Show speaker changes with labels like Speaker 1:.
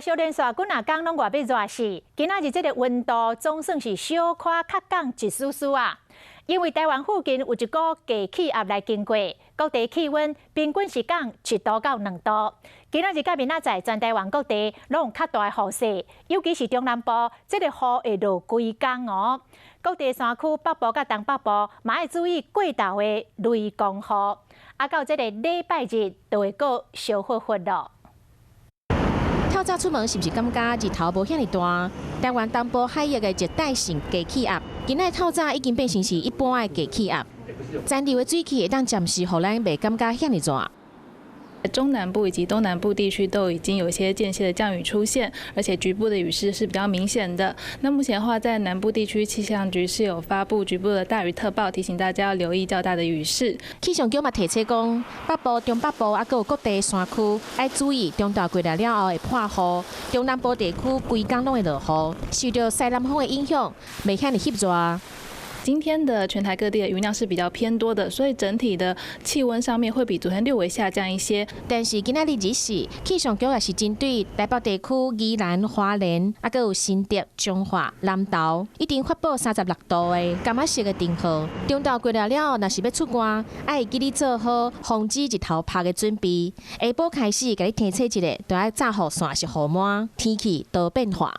Speaker 1: 小連續幾若工攏外欲熱死，今仔日這個溫度總算是小可較降一絲絲啊！因為台灣附近有一股低氣壓來經過，各地氣溫平均是降1度到2度。今仔日佮明仔載，全台灣各地攏有較大的雨勢，尤其是中南部，這個雨會落規工哦。各地山區北部佮東北部，嘛愛注意過晝的雷公雨。啊，到這個禮拜日就會閣燒火火囉。
Speaker 2: 透早出門是毋是感覺日頭無遐爾大？台灣東部海域的熱帶性低氣壓，今仔透早已經變成是一般的低氣壓，殘留的水汽會當暫時予咱袂感覺遐爾熱。
Speaker 3: 中南部以及東南部地區都已經有一些間歇的降雨出現，而且局部的雨勢是比較明顯的。那目前的話，在南部地區氣象局是有發布局部的大雨特報，提醒大家要留意較大的雨勢。
Speaker 2: 氣象局嘛提醒講，北部、中北部啊，閣有各地山區愛注意，中晝過來了後會破雨，中南部地區規工攏會落雨，受著西南風的影響，袂遐爾翕熱。
Speaker 3: 今天的全台各地的雲量是比較偏多的，所以整體的氣溫上面會比昨天略微下降一些。
Speaker 2: 但是今仔日日時，氣象局也是針對台北地區、宜蘭、花蓮，啊，閣有新竹、彰化、南投，已經發布36度的柑仔色的燈號。中晝過了了後，若是欲出外，愛會記得做好防止日頭曬的準備。下晡開始，共你提醒一下，著愛罩雨傘抑是雨帽，天氣多變化。